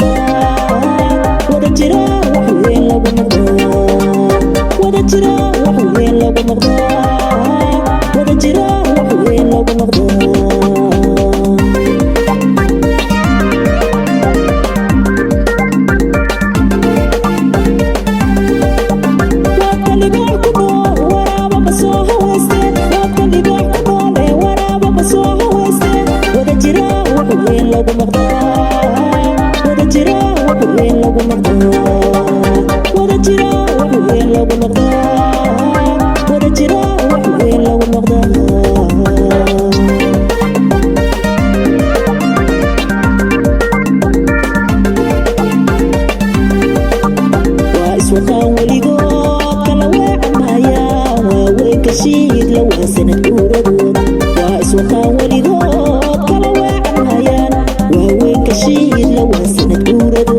Noqdaa wada jira wax weyn lagu noqdaa, wada jira wax weyn lagu noqdaa, wada jira wax weyn lagu noqdaa. Waadka libaax ku nool waraaba ma soo hawayste, waadka libaax ku noole waraaba ma soo hawayste. Wada jira wax weyn lagu noqdaa, wada jira wax weyn lagu noqdaa, wada jira wax weyn lagu noqdaa, wada jira wax weyn lagu noqdaa. Waa iswataan weligood, kala weecan maayaan, waa weynka shiidla, waa sanad guuradood. Waa iswataan weligood, kala weecan maayaan, waa weynka shiidla, waa sanad guuradood.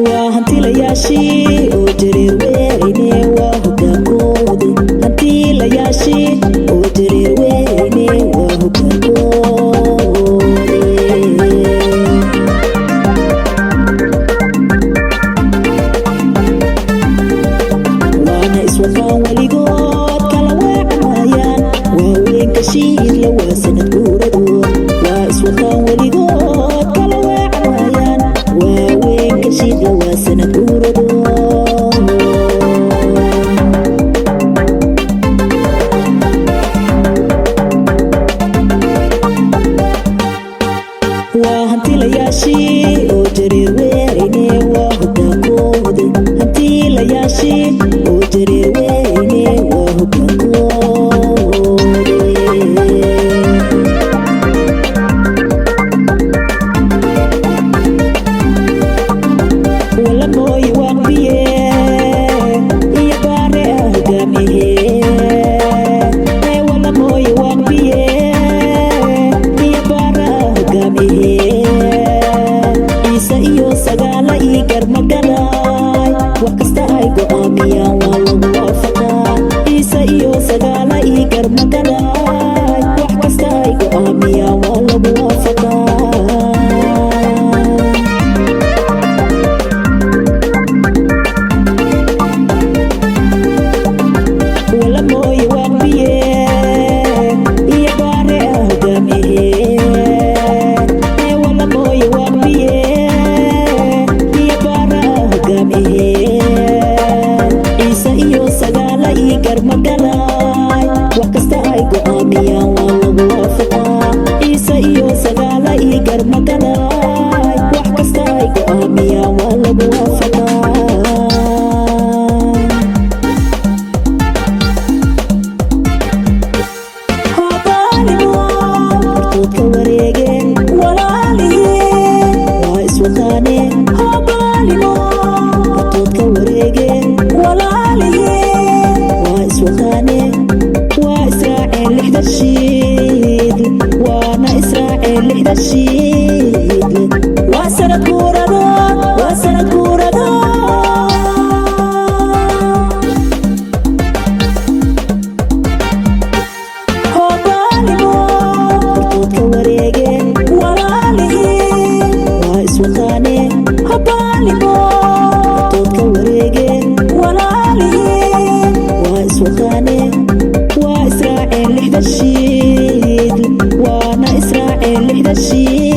Waa hantilayaashii oo jareer weyne, waa hogaankoodi. Hantilayaashii oo jareer weyne, waa hogaankoodi. Waana iswataan weligood, kala weecan maayaan, waa weynka shiidla, waa sanad guuradood. Waa iswataan weligood, kala weecan maayaan, waa weynka shiidla, waa sanad guuradood. Waa hantilayaashii oo jareer weyne, waa hogaankoodi. Hantilayaashii oo jareer weyne, waa hogaankoodi. Wala mooye waaqbiye iyo baare ah hogaamihe ee, wala mooye waaqbiye iyo baare ah hogaamihe. Ciise iyo Sagaala iyo Garmagalay, wax kasta ay go'aamiyaan waa lagu waafaqaa. Ciise iyo Sagaala iyo Garmagalay, wax kasta ay go'aamiyaan waa lagu waafaqaa. Wala mooye waaqbiye iyo baare ah hogaamihe ee, wala mooye waaqbiye iyo baare ah hogaamihe. Ciise iyo Sagaala iyo Garmagalay, wax kasta ay go'aamiyaan waa lagu waafaqaa. Ciise iyo Sagaala iyo Garmagalay, wax kasta ay go'aamiyaan waa lagu waafaqaa. Hortoodka wareegeen walaalihii, waa iswataane. Hobaalimo hortoodka wareegeen walaalihii, waa iswataane. Waa israaceen lixda shiid, waana israaceen lixda shiid. Waa sanad guuradood, waa sanad guuradood. Hobaalimo hortoodka wareegeen walaalihii, waa iswataane. Hobaalimo hortoodka wareegeen walaalihii, waa iswataane. Waa israaceen lixda shiid, waana israaceen lixda shiid.